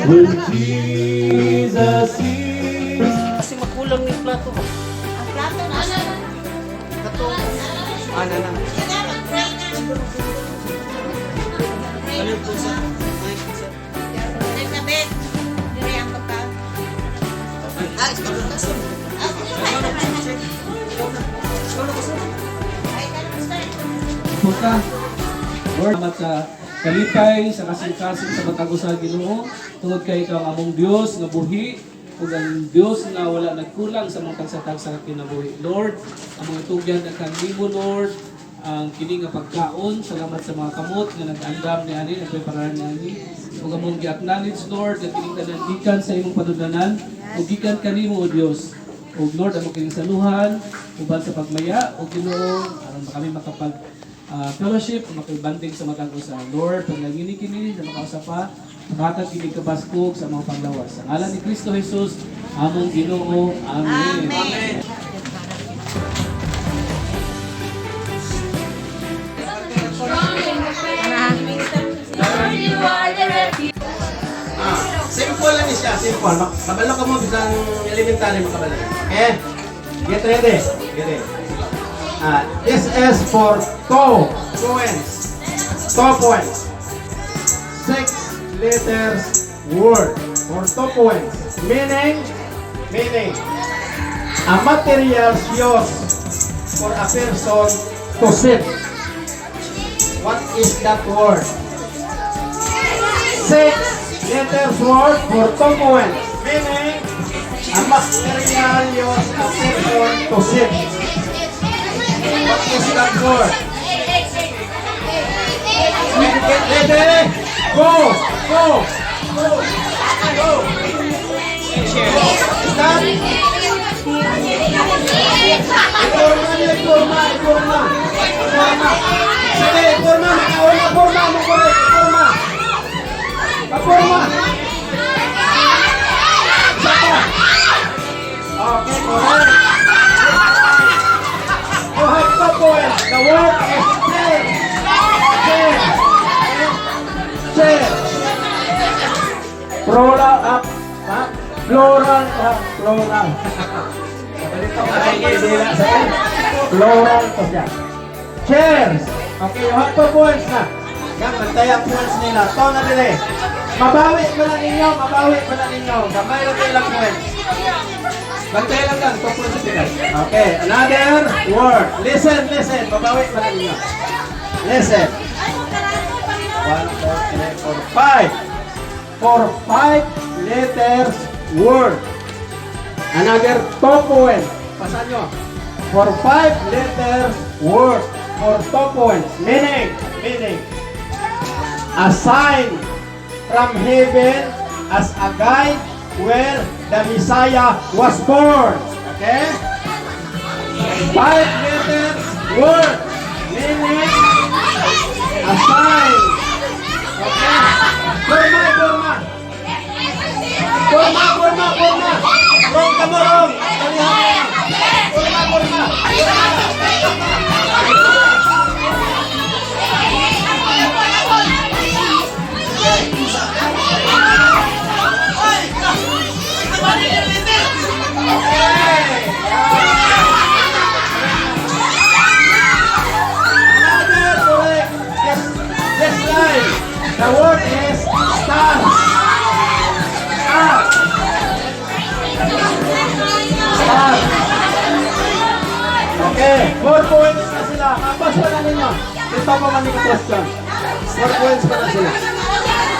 When Jesus is Kasi makulang ni plato ba? Ang plato na. Kato. Ana na. Sige, mag-pray na. Pray Ano na po po sa? Ay, sa. Elizabeth, dire ang pagka. Ah, ikaw na. Ah, sige, pray na. Ay, kano, sir? Punta. Lord, salamat sa kalipay, sa kasing-kasing sa matag usa, Ginoo. Tungod kay ikaw ang among Dios nga buhi ug ang Dios nga wala nagkulang sa mga tagsa-tagsa nga kinabuhi. Lord, among itugyan na kanimo, Lord, ang kini nga pagkaon. Salamat sa mga kamot nga nag-andam ni ani, nagpreparar ni ani. Ug among gi-acknowledge, Lord, nga kining tanan gikan sa imong padudlanan ug gikan kanimo, O Dios. Ug Lord, among kining saluhan uban sa pagmaya ug Ginoo aron kami makapag fellowship, makibanding sa matag usa. Lord, pag nangini kini sa makausa pa, makatag kini kabaskog sa mga panglawas. Sa ngalan ni Kristo Jesus, among Ginoo. Amen. Amen. Ah, simple lang ni siya, simple. Kabalo ka mo bisan elementary makabalo. Okay? Get ready. Get ready. Ah, this is for 2 points. 2 points. Six letters word for 2 points. Meaning, a materials used for a person to sit. What is that word? Six letters word for 2 points. Meaning, a material used a person to sit. What is that word? Get ready? Go! Go! Go! Go! Is that? Iporma niyo, iporma, iporma. Iporma. Sige, iporma, makauna, porma, mo correct, iporma. Paporma. Isa pa. Okay, correct. You have 2 points. The word is chair. Chair. Chair. Plural up. Ha? Plural. Plural. Ay, dila sa plural to siya. Chairs. Okay, you have 2 points na. Yan, bantay ang points nila. To na dire. Mabawi pa na ninyo, mabawi pa na ninyo. Gamay lang kayo lang points. Bantay lang lang, 2 points sila. Okay, another word. Listen, listen. Mabawi pa na ninyo. Listen. One, two, three, four, five. For five letters word. Another 2 points. Pasan nyo. For five letters word. For 2 points. Meaning, a sign from heaven as a guide where the Messiah was born. Okay? Five letters word. Meaning, a sign. Okay? Forma, forma. Forma, forma, forma. Wrong ka mo, wrong. Dalihan mo. Forma, forma. Forma. Okay. Another correct. This line. The word is stars. Star. Star. Okay, 4 points na sila. Kapos pa na ninyo. Ito pa man yung question. 4 points pa na sila.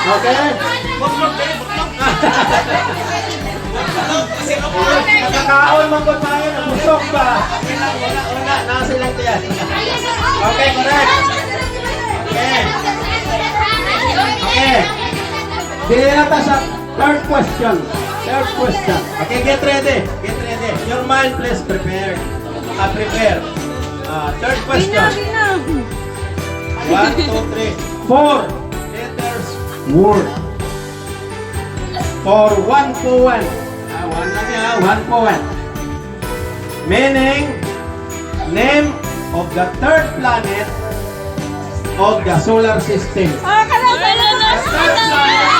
Okay? Buklog kayo, buklog. Nakakaon man ko tayo, nabusog ba? Okay lang, wala, wala. Nasa lang tiyan. Okay, correct. Okay. Okay. Dili na ta sa third question. Third question. Okay, get ready. Get ready. Your mind, please prepare. Prepare. Third question. One, two, three. Four letters word. For one point. Ah, one lang yan, one point. Meaning, name of the third planet of the solar system. The third planet.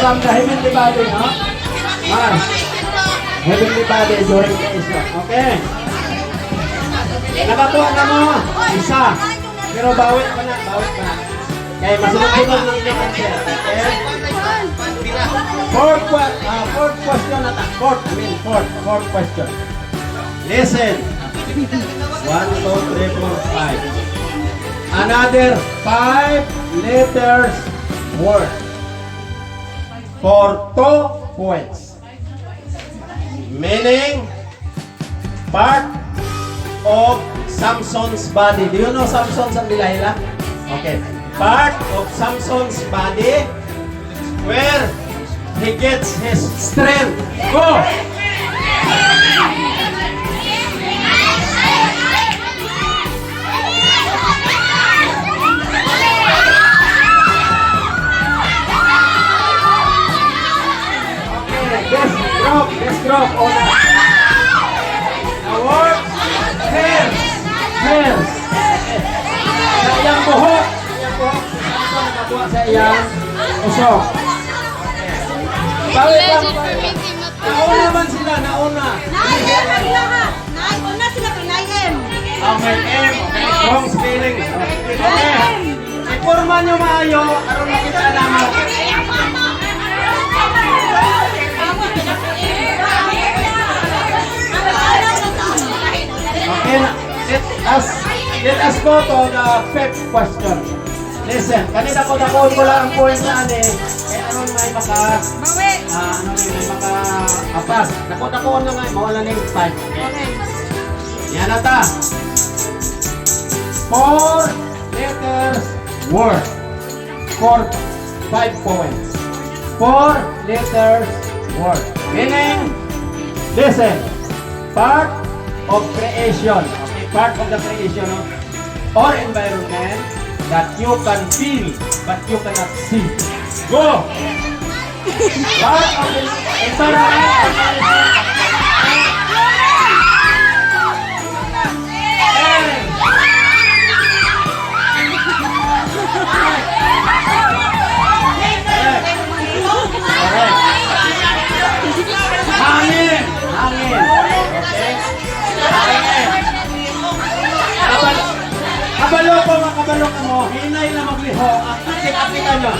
From the heavenly body, no? Mars. Heavenly body during creation. Okay. Nakakuha na mo. Isa. Pero bawi pa na, bawi pa na. Kaya masunod-sunod lang yung answer. Okay? Fourth question na ta. Fourth, I mean fourth. Fourth question. Listen. One, two, three, four, five. Another five letters word. For 2 points. Meaning, part of Samson's body. Do you know Samson sa Delilah? Okay. Part of Samson's body where he gets his strength. Go! Okay, best group, best group. Una. The word hairs. Hairs. Sa iyang buhok. Sa iyang buhok. Si Samson nakakuha sa iyang usok. Bawi pa. Legend for me, si Nauna man sila, nauna. Nine ang lahat. Nine. Una sila kay 9M. Oh, may M. Okay, wrong spelling. Okay. Iporma nyo maayo, aron makita namo. Okay, let us go to the fifth question. Listen, kanina ko nakuha ko lang ang points na ani, kaya aron may maka, Bawi. Ah, ano ni, may maka apas. Dako dako na nga, mawala na yung five. Okay. Yan na ta. Four letters word. For 5 points. Four letters word. Meaning, listen, part of creation, okay, part of the creation, no? Or environment that you can feel but you cannot see. Go! Part of the environment. And correct. Hangin! Hangin! Okay? Hangin! Kabalo ko, mga kabalo ka mo, hinay na magliho, ang atik-atikan nyo.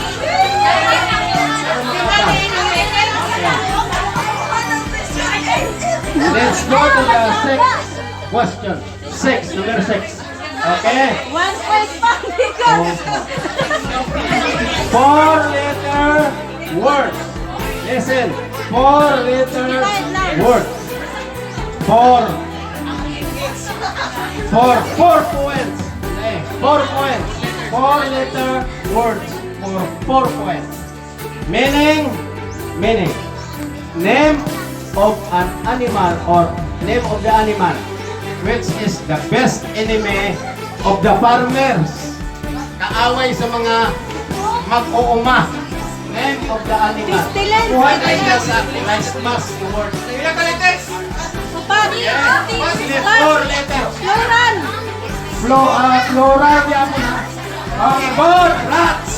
Okay. Let's go to the sixth question. Six, number six. Okay? 1 point pa. Four letter words. Listen. Four letter words. Four. Four. 4 points. Okay. 4 points. Four letter words for 4 points. Meaning, name of an animal or name of the animal which is the best enemy of the farmers. Kaaway sa mga mag-uuma. Name of the animal. Pestilence. Kuha na siya sa Christmas word. Pila ka letters? Upat. Four letters. Plural. Plural yan mo na. Okay, four rats.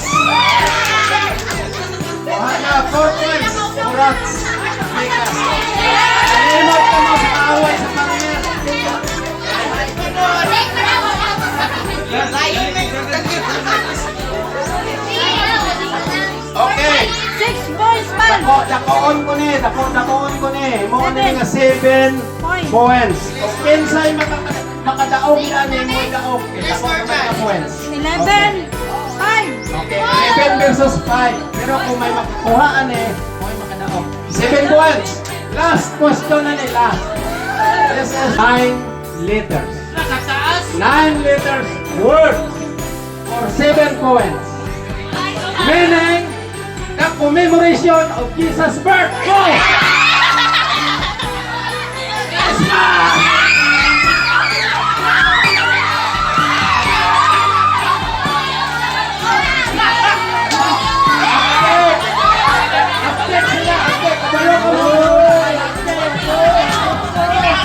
Kuha na, 4 points. Four rats. Likas. Kalimot ka mo sa kaaway sa farmer. Okay. 6 points man. Dako, dakoon ko ni, dako, dakoon ko ni. Mo ni nga 7 Points. Points. Kung kinsay makadaog na ni mo daog, kay dako ka may ka points. 11. 5. Okay, 11 versus 5. Pero kung may makakuhaan eh, may makadaog. 7 points. Last question na ni, last. This is 9 letters. 9 letters word for 7 points. Meaning, the commemoration of Jesus' birth. Go! Christmas! Update sila, update. Kabalo ka mo. Update.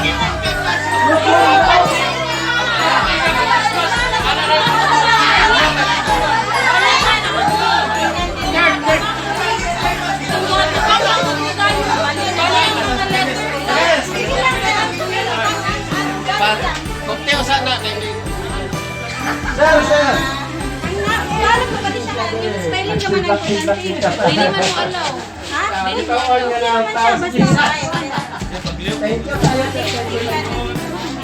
Sir, sir. Ang na, alam ko ba siya ka? Spelling ka man ang importante. Dili man mo alaw. Ha? Ito on nga lang Naman siya, taas. basta. Thank you kayo.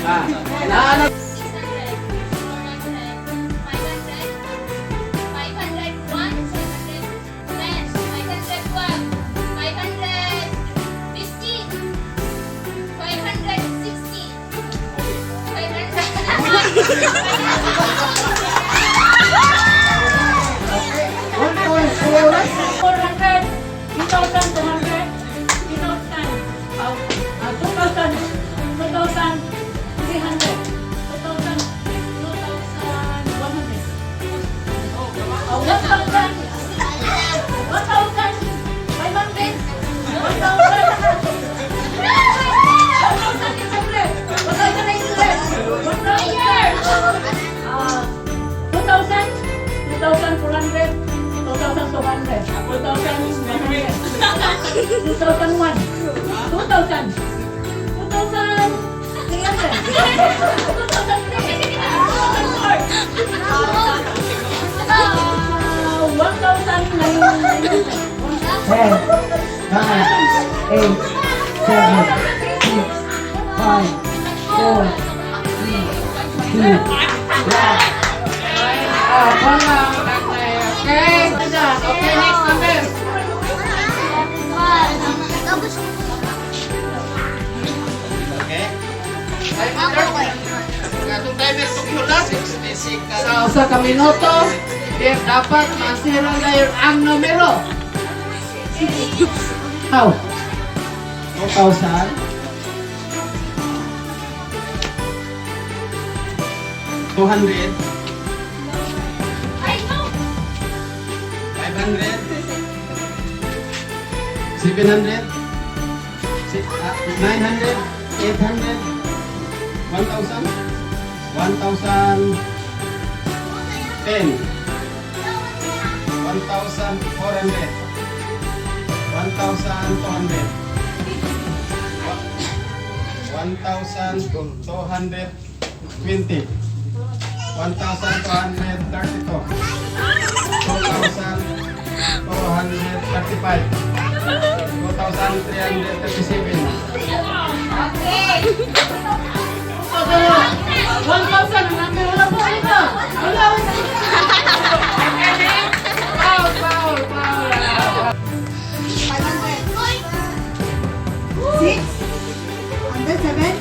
Ah, naana. 600, 400, 500, 501, 510, 512, 515, 560, 500. 1.4. 400, 2,200, 2,000, 2,000, 2,300, 2,000, 2,100, 1,000, 1,500, 1,000, 1,800, 1,800, 1,000, 2,000, 2,400, 2,200, 2,100, 2,001, 2,000, 2,300, 2,003, 2,004, 1,900. 10, 9, 8, 7, 6, 5, 4, 3, 2, 1. Ah, wala. Okay. Okay, next number. Okay. Katong timer tughulas, 66 ka. Sa usa ka minuto, dapat masira na ang numero. How? 2,000. 200. I know. 500. 700. 900. 800. 1,000. 1,010. 1,400. 1,200. 1,220. 1,232. 2,235. 2,337. 1,000 ang number. Wala po ito. Wala. Foul, foul, foul. 6, 107,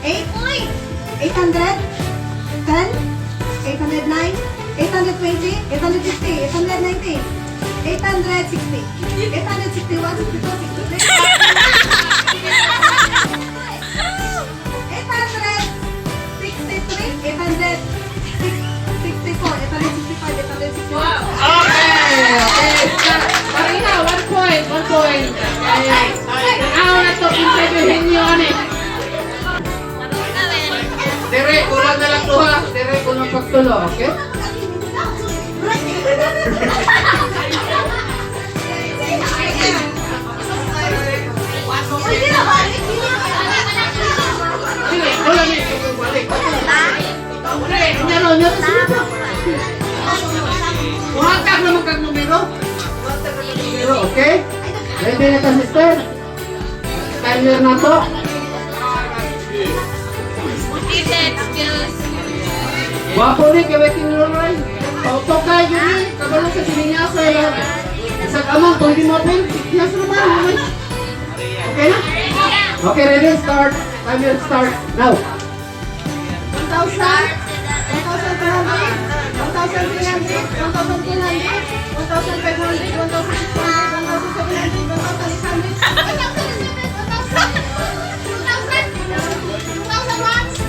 8, 800, 10, 809, 820, 850, 890, 860, 861, 62, 63, 863, 864, 865, 866. Okay, okay. Pareha, 1 point, 1 point. Okay. Tanaw na to kung sabihin niyo ani. Dire, kulang na lang duha. Dire, kulang pagtulo, okay? Sige, kulang ni. Balik. Dire, nyaro, nyaro, sige pa. Muhatag naman kag numero. Muhatag na kag numero, okay? Ready na ka, sister? Timer na to. Excuse. Wapo ni kay waiting room ray. Pautok kay yun ni. Kabalo sa sininya sa sa among kung di mo apil. Yes naman. Naman. Okay na? Okay, ready? Start. Timer start now. 1,000, 1,200, 1,300, 1,200, 1,500, 1,600, 1,700, 1,800,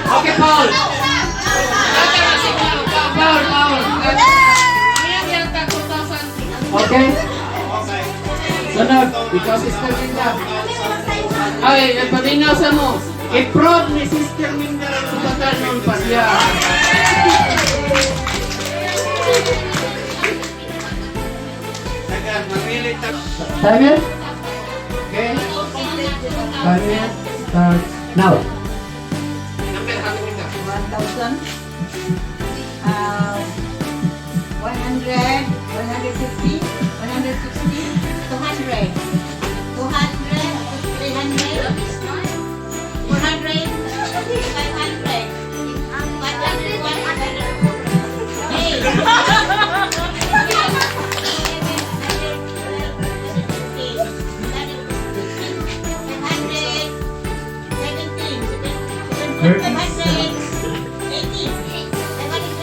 Okay, Paul. Okay? Sunod, ikaw, Sister Linda. Ay, paminaw sa mo. I-prove ni Sister Linda ang batanon pa siya. Dagan, mamili ta. Timer? Okay. Timer starts now. Number, Ate Linda. 1,000. 100, 150, 160, 200, 200, 300, 400, 500, 500, 100, eight. 517, 518, 521, 550,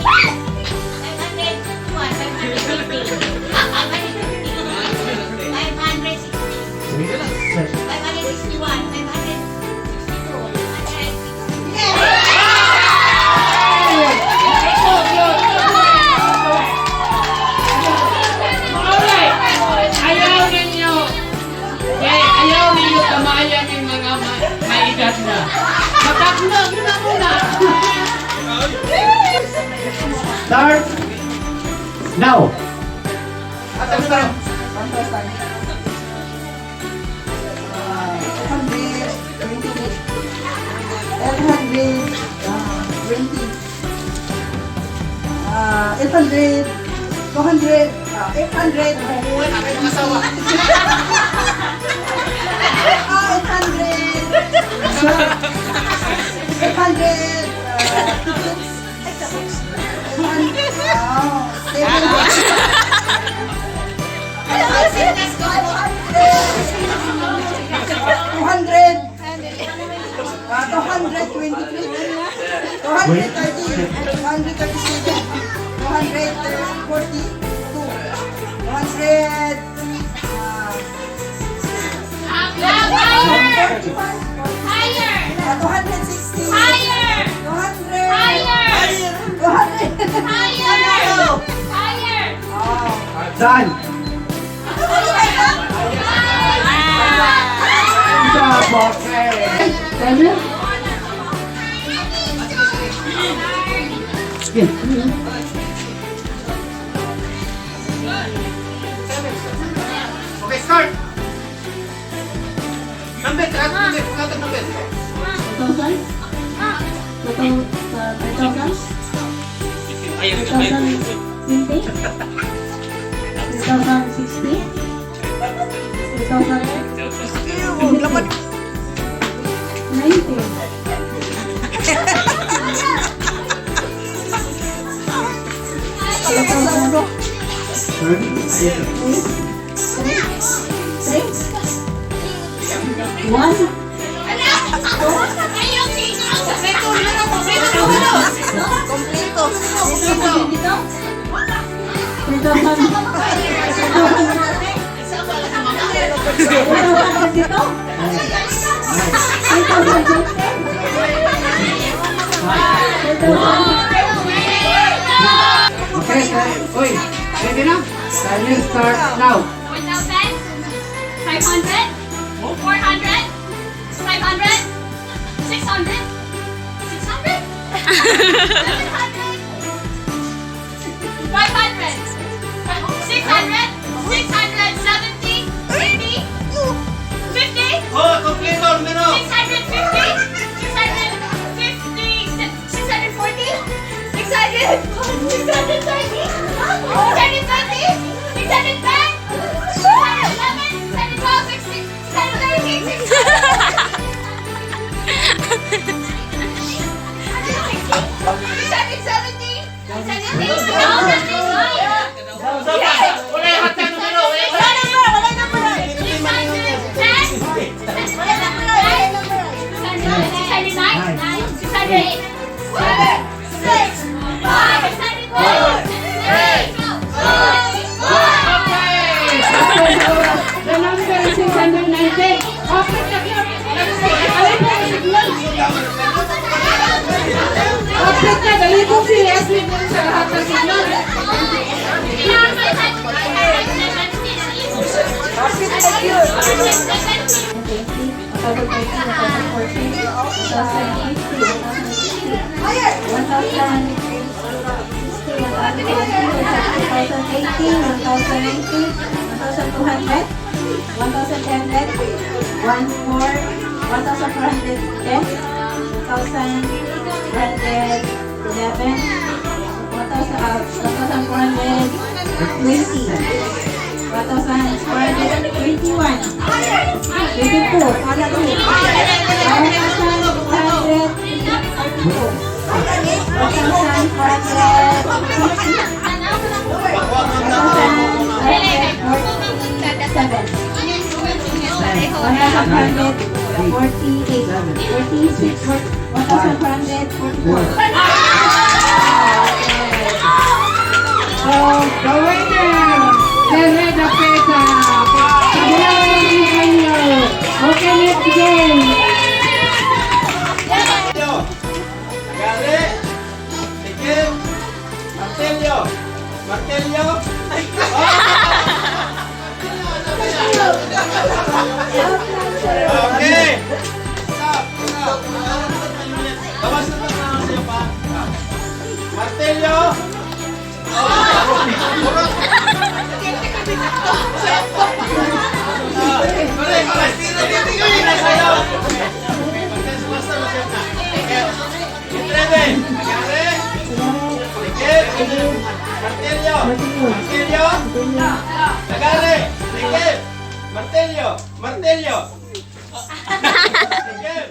560, 561, 562, 560. Alright! Ayaw ninyo. Eh, ayaw ninyo tamayan yung mga may edad na. Matakna, yun na muna. Start now. Ate numero. 1,000. 228. 820. 800. 200. 800. Asawa. 800. 800. 700. 200. 223. 230. 237. 242. 200. Higher! 45. Higher! 260. Higher! 200. Higher! 200. Higher! Higher! Done. Stop, okay. Timer? Okay. Okay, start. Number, ate number, ate number. 2,000? 2,000? 3,020? 3,060? 3,000? 90? 3,000? 1? Kompleto. 3,022? 3,000? 3,022? 3,020? 3,000? Okay, uy, ready na? Timer start now. 1,000, 500, 400, 500, 600, 600, 700, 500, 600, 670, 80, 50, Oh, kompleto, numero. 650, 650, 640, 600, 630, 620, 610, 611, 612, 613, 670, 680, Wala yung hatang numero. Wala number, wala number. 610, Wala number, wala number. 609, 608, 7, 6, 5, 6, 8, Okay! The number is 690. Okay, alin po ang signal? 1,080, 1,090, 1,200, 1,300, 1,4, 1,410, 1,411, 1,420, 1,421, 22, 1,432, 1,450, 1,447, 1,448, 46, 1,444. So, the winner, Tere da Pesa. Pagulawan mo kayo. Okay, let's go. Martilyo. Gari. Tikim. Martilyo. Martilyo. Okay. Stop. Stop. Bawas na lang sa'yo pa. Martilyo. Correct. Sa'yo. Basta masip na. Get ready. Gari. Tikim. Martilyo. Martilyo. Lagari. Tikim. Martilyo. Martilyo. Tikim.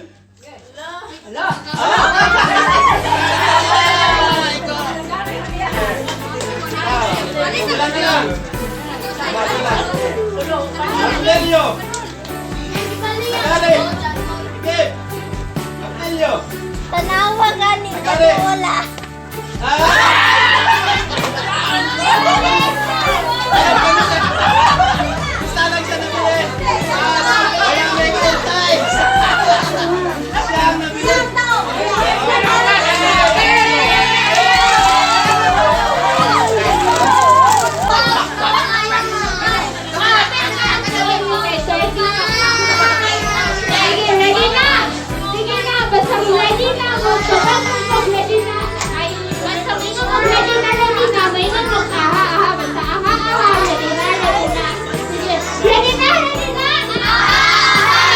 Wala na lang. Wala na lang. Martilyo. Lagari. Tikim. Martilyo. Tanawa gani Lagari. wala. Ah! Basta lang siya nabili. Walang record time. Siya ang nabili. Sige, ready na! Sige na, basta ready na mo. Kapag ready na, ay, basta mingon mo ready na, maingon mo aha, aha, basta aha, aha, ready na, ready na. Sige, ready na, ready na! Aha,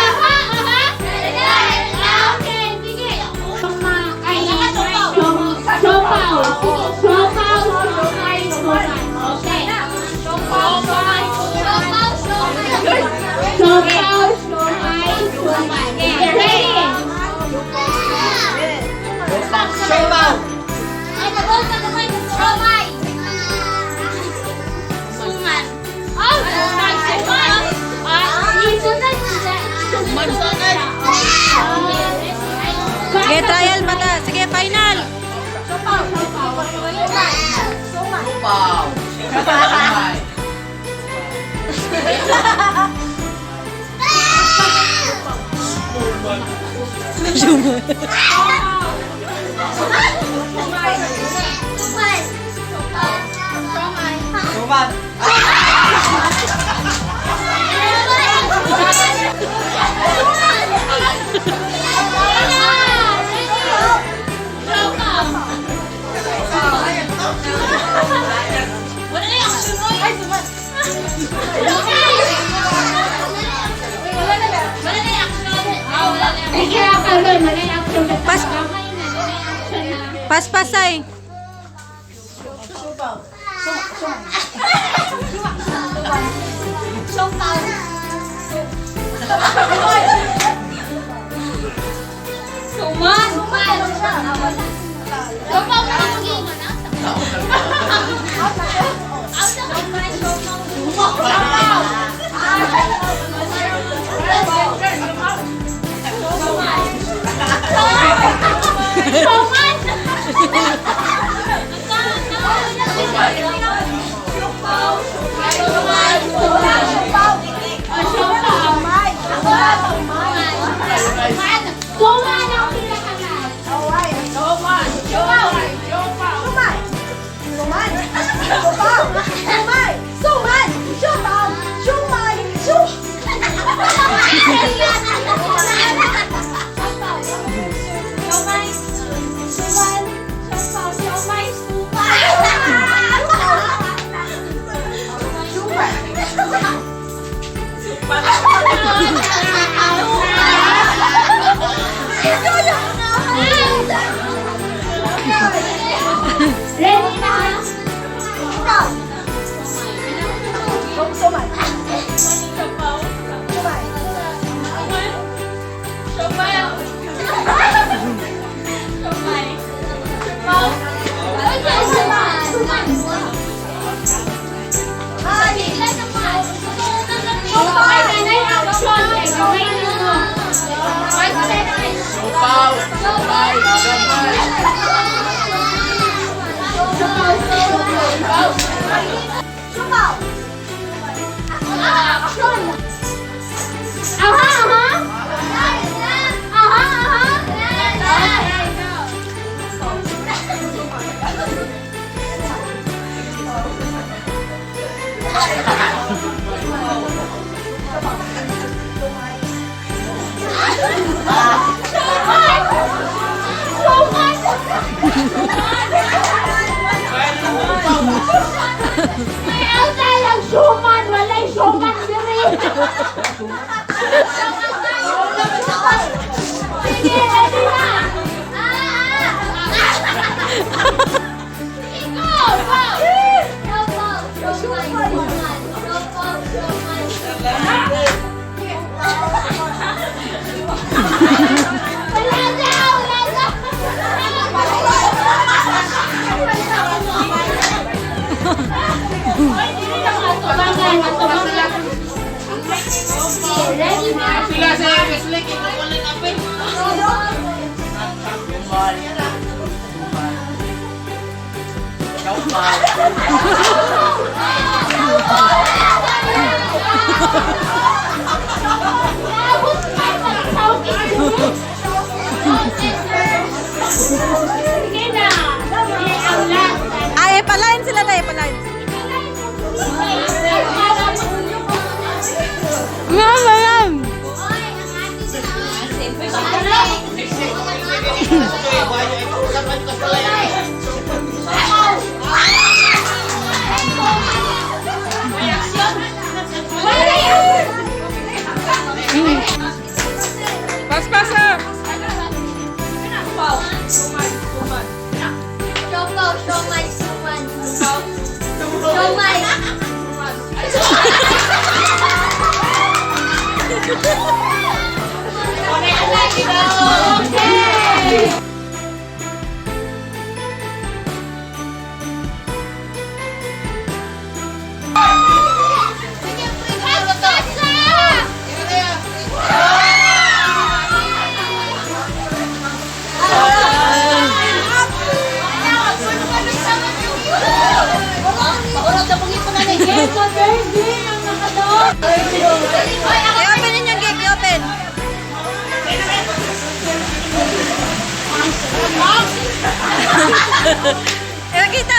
aha, aha, ready na, ready na. Okay, sige. Ay, siopaw. Sige, siopaw, siomai, suman. Okay. Siopaw, siomai, siopaw, siomai, suman. Okay, ready? Siopaw. Ay, nagol ka kamay ng siomai. Suman. Oh, suman, suman. Ah, isunod siya. Sunod siya. Sige, trial pa ta. Sige, final. Siopaw, siopaw. Siopaw. Suman. Suman. Wala na yung action mo. Ay, suman. Wala na yung action. Ah, wala na yung Sige, karon, wala yung action. Pas- Gamay na, wala yung action na. Paspasay. Suman! Suman! Siopaw na lang mag Siopaw! Suman! Siopaw! Suman! Siopaw! Suman ang pinakalas! Suman! Siopaw! Sumay! Suman! Siopaw! Sumay! Su... Siomai, suman, siopaw, siomai, suman. Action! Aha, aha! Aha, aha! Okay, go. So much! May outside ang suman! Walay suman diri! Sige, ready na! Sige, go! Go! Siopaw, siomay, suman. Siopaw, siomay, suman. Wala na! Wala na! Ay, dili na matubangan, matubangan. Ready na? Sila sa Wesley, wala na apel. Naabot pa sa Southeast. Sige na. Sige, ang last. Ay, ipalain sila na, ipalain. Mama, ma'am. Paspasa! Siopaw, siomay, suman. Siomay. Okay! Paspasa! Yes, on Thursday, ang nakadog. I-open ninyo yung cake, i-open. Ipakita,